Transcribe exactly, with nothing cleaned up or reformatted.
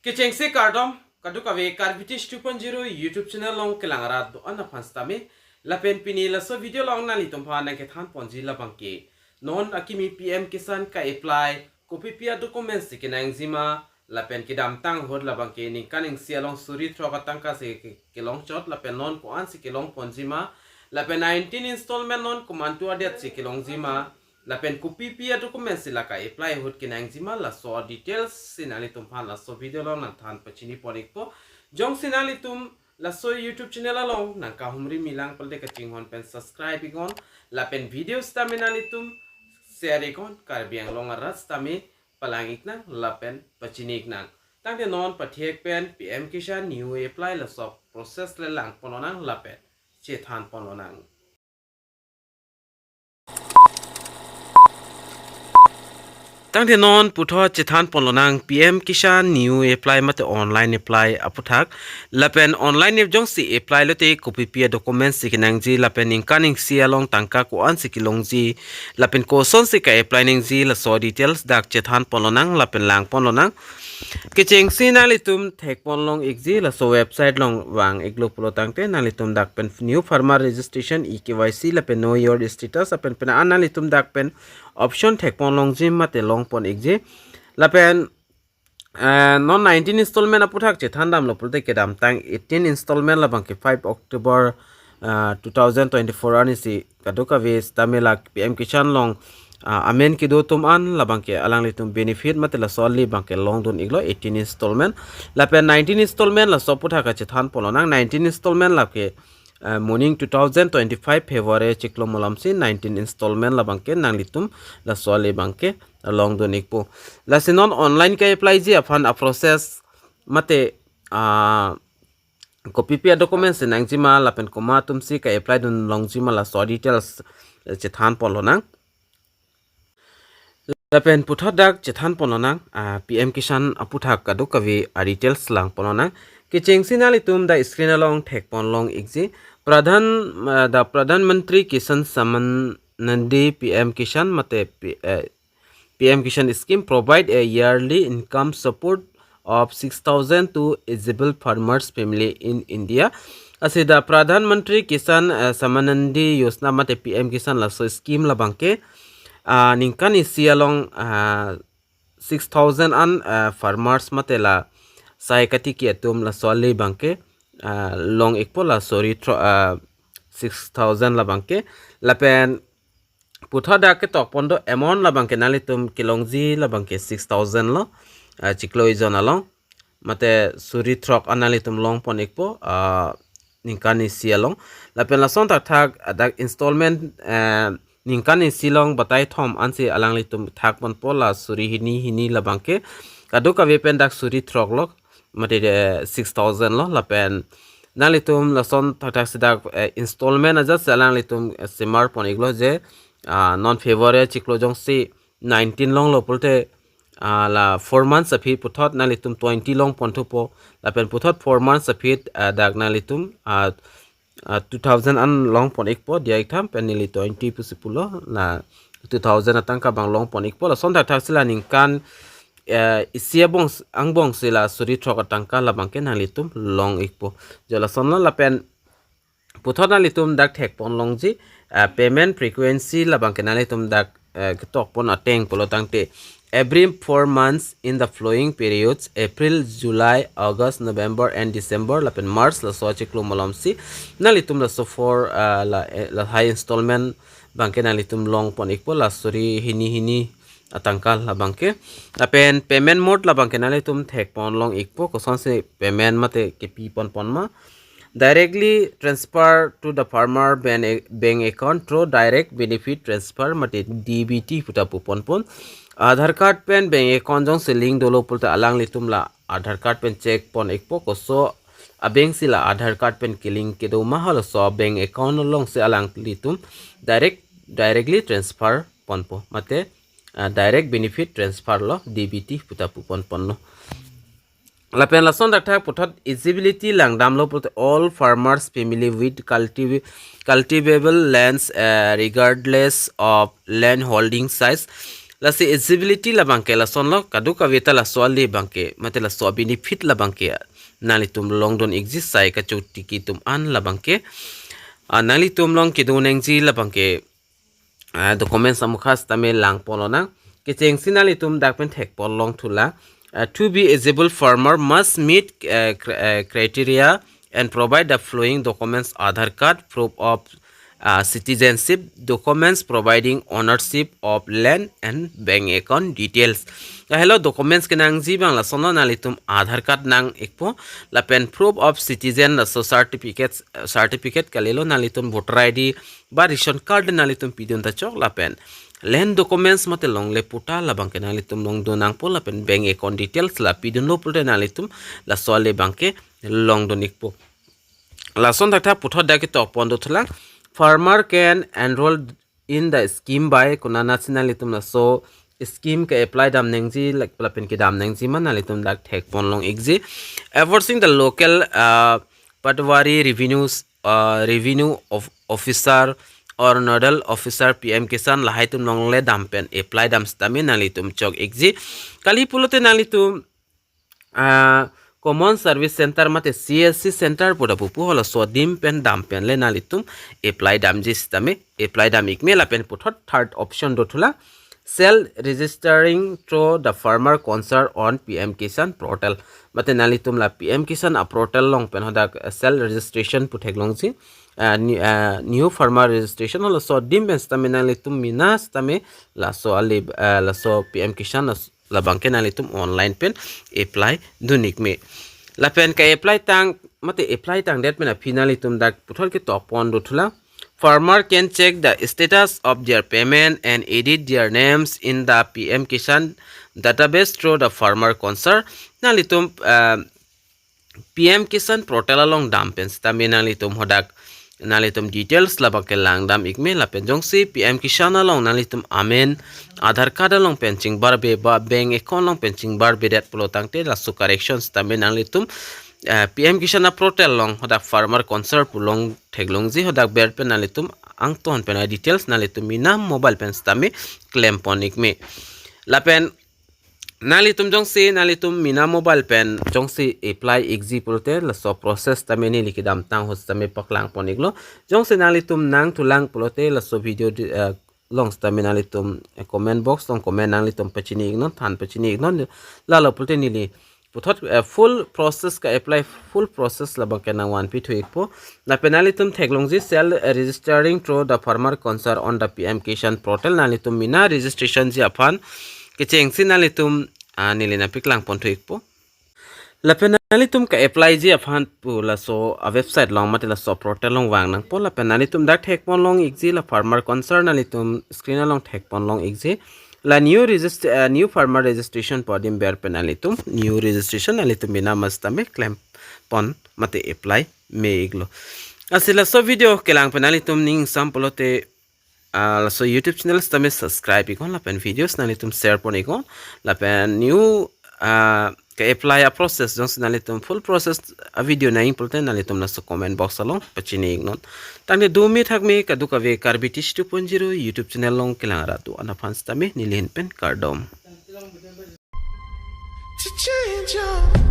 Kechengsi kardom, kadokave Karbi Tish two point zero YouTube channel along kelang arat do-an aphan sitame, lapen pini laso video along nanglitum aphan nangkethan ponji labangke non akimi P M Kisan ka-apply kopipi a-documents si kenangji ma, lapen kedamtang ahut labangke ningkan isi along suri throk atangka si ke-, kelongchot, lapen non ko-ansi kelong ponji ma, lapen nineteen installment non komantu adet si kelongji ma, lapen kopipi a-documents si la ka-apply ahut kenangji ma, laso details si nanglitum aphan laso video along nangthan pachini pon ikpo. Jongsi nanglitum laso YouTube channel along nangkahumri milang pulote kachinghon pen subscribe iknon, lapen video sitame nanglitum share iknon, Karbi Anglong arat sitame palang iknang lapen pachini iknang. Tangte non pathek pen P M Kisan new apply laso process le lang pon lonang lapen chethan pon lonang. Tangte non puthot chethan pon lonang P M Kisan new apply mate online apply aputhak. Lapen online app jongsi apply lote kopipi a-documents si kenangji, lapen ningkan isi along tangka ko-ansi kelongji, lapen kosonsi ka-apply nangji, laso details dak chethan pon lonang lapen lang pon lonang. Kechengsi nanglitum thek pon long ikji, laso website along vang iklo pulo tangte nanglitum dak pen new farmer registration, E K Y C lapen know your status, lapen pena an nanglitum dak pen option thek pon longji mate long pon ikji. Lapen, eh, non nineteen installment aputhak chethan damlo pulote kedamtang eighteen installment labangke five October, ah, two thousand twenty-four arnisi kadokave sitame la P M Kisan along, ah, amen kedo atum an labangke alanglitum benefit mate laso ali abangke longdun iklo eighteen installment. Lapen nineteen installment laso aputhak kachethan pon lonang. Nineteen installment lake, ah, moning two thousand twenty-five February chiklo malomsi nineteen installment labangke nanglitum laso ali abangke longdun ikpo. Lasi non online ka-apply ji aphan a-process mate, ah, kopipi a-documents si nangji ma lapen komat atumsi ka-apply dun longji ma, laso details, eh, chethan pon lonang. Lapen puthot dak chethan pon lonang, ah, P M Kisan aputhak kadokave a-details lang pon lonang. Kechengsi nanglitum dak screen along thek pon long ikji. Pradhan, ah, the Pradhan Mantri Kisan Samman Nidhi P M Kisan mate P-, eh, P M Kisan scheme provide a yearly income support of six thousand to eligible farmers family in India. Lasi the Pradhan Mantri Kisan, eh, Samman Nidhi Yojana mate P M Kisan laso scheme labangke, ah, ningkan isi along, ah, six thousand an, ah, farmers mate la sai katiki atum laso ali abangke, ah, long ikpo, la suri thro-, ah, six thousand labangke. Lapen puthot dak ketok pon do amount labangke nanglitum kelongji labangke six thousand lo, ah, chiklo ejon along. Mate suri throk an nanglitum long pon ikpo, ah, ningkan isi along. Lapen lason thakthak, ah, dak installment, eh, ningkan isi along batai thom ansi alanglitum thak ponpo, la suri hini hini labangke. Kadokave pen dak suri throk lo, mate, eh, six thousand lo, lapen nanglitum lason thakthak si dak, eh, installment ajat si alanglitum, eh, semar pon iklo je, ah, non February chiklo jongsi nineteen longlo pulote, ah, la four months aphi puthot nanglitum twenty long pon thupo, lapen puthot four months aphi, ah, dak nanglitum, ah, ah, two thousand an long pon ikpo, diya iktham pen neli twenty pusi pulo, la two thousand atangka abang long pon ikpo. Lason thakthak si la ningkan, eh, isi abong s-, angbong si la suri throk atangka labangke nanglitum long ikpo. Jo lason lo, lapen puthot nanglitum dak thek pon longji, eh, payment frequency labangke nanglitum dak, eh, ketok pon ateng pulo tangte, every four months in the following periods, April, July, August, November and December, lapen March, laso achiklo malomsi nanglitum laso four, ah, la, eh, lahai installment abangke nanglitum long pon ikpo, la suri hini hini atangka labangke. Lapen payment mode labangke nanglitum thek pon long ikpo, kosonsi payment mate kepi pon pon ma. Directly transfer to the farmer bank, bank account through direct benefit transfer mate D B T puta pu pon pon. Aadhaar card pen bank account jongsi link dolo pulote alanglitum la Aadhaar card pen check pon ikpo, koso a-bank si la Aadhaar card pen kelink kedo ma, halaso bank account alongsi alanglitum direct, directly transfer ponpo mate, ah, direct benefit transfer lo, D B T puta pu pon pon lo. Lapen lason thakthak puthot eligibility langdamlo pulote all farmers family with cultiv-, cultivable lands, eh, regardless of land holding size. Lasi eligibility labangke lasonlo, kadokave ta laso ale abangke, mate laso a-benefit labangke nanglitum longdun ikji, sai kachotiki atum an labangke. Ah, nanglitum along kedo nangji labangke, ah, documents amukha sitame langpon lonang. Kechengsi nanglitum dak pen thekpon longthulang. Ah, to be eligible farmer must meet, ah, cr-, ah, criteria and provide the following documents: Aadhaar card, proof of, ah, citizenship, documents providing ownership of land and bank account details. Lahelo documents kenangji abang lasonlo, nanglitum Aadhaar card nang ikpo, lapen proof of citizen, laso certificate, certificate kalilo, nanglitum voter I D ba ration card nanglitum pidun ta chok, lapen land documents mate longle patta labangke nanglitum longdun nangpo, lapen bank account details la pidunlo pulote nanglitum laso ale abangke longdun ikpo. Lason thakthak puthot dak ketok pon dothulang. Farmer can enroll in the scheme by konatsi nanglitum laso scheme ke-apply dam nangji, like, lapen kedam nangji ma nanglitum dak thekpon long ikji. Enforcing the local, uh, Patwari revenues, uh, revenue of officer or nodal officer P M Kisan lahai atum along le dam pen apply dam sitame nanglitum chok ikji. Kali pulote nanglitum, ah, Common Service Center mate C S C Center pu da pupu, halaso adim pen dam pen le nanglitum apply damji sitame apply dam ikme. Lapen puthot third option dothulang, self registering through the farmer concern on P M Kisan portal. Mate nanglitum la P M Kisan a-portal along pen hadak, eh, self registration pu theklongji, ah, ni-, ah, new farmer registration, halaso adim pen sitame nanglitum mena sitame laso ale, ah, laso P M Kisan las-, labangke nanglitum online pen apply dun ikme. Lapen ke-apply tang, mate apply tangdet pen aphi nanglitum dak puthot ketok pon dothulang. Farmer can check the status of their payment and edit their names in the P M Kisan database through the farmer concern. Nanglitum, ah, P M Kisan portal along dam pen sitame nanglitum hadak nanglitum details labangke lang dam ikme. Lapen jongsi P M Kisan along nanglitum amen Aadhaar card along pen chingbarbe ba bank account along pen chingbarbedet pulo tangte laso correction sitame nanglitum, eh, P M Kisan a-portal along hadak farmer concern pu long theklongji, hadak ber pen nanglitum angton pen a-details nanglitum mena mobile pen sitame klem pon ikme. Lapen nanglitum jongsi nanglitum mena mobile pen jongsi apply ikji pulote laso process sitame neli kedamtang ahut sitame paklang pon iklo. Jongsi nanglitum nangthulang pulote laso video di-, eh, along sitame nanglitum, eh, comment box along comment nanglitum pachini iknon, than pachini iknon. Lalo pulote neli puthot, eh, full process ke-apply, full process labangke nangvanpi thu ikpo. Lapen nanglitum theklongji self, eh, registering through the farmer concern on the P M Kisan portal. Nanglitum mena registration ji aphan kechengsi nanglitum, ah, neli nangpaklang pon thu ikpo. Lapen nanglitum ke-apply ji aphan pu laso a-website along mate laso portal along vang nangpo. Lapen nanglitum dak thekpon long ikji, la farmer concern nanglitum screen along thekpon long ikji. La new regist-, eh, new farmer registration pu adim ber pen nanglitum new registration nanglitum mena ma sitame klem pon mate apply me iklo. Lasi laso video kelang pen nanglitum ning sam pulote, ah, laso YouTube channel sitame subscribe iknon, lapen videos nanglitum share pon iknon, lapen new, ah, ke-apply a-process jongsi nanglitum full process a-video nangji pulote nanglitum laso comment box along pachini iknon. Tangte dumi thakme kadokave Karbi Tish two point zero YouTube channel along kelang arat do-an aphan sitame neli ahin pen kardom. To change your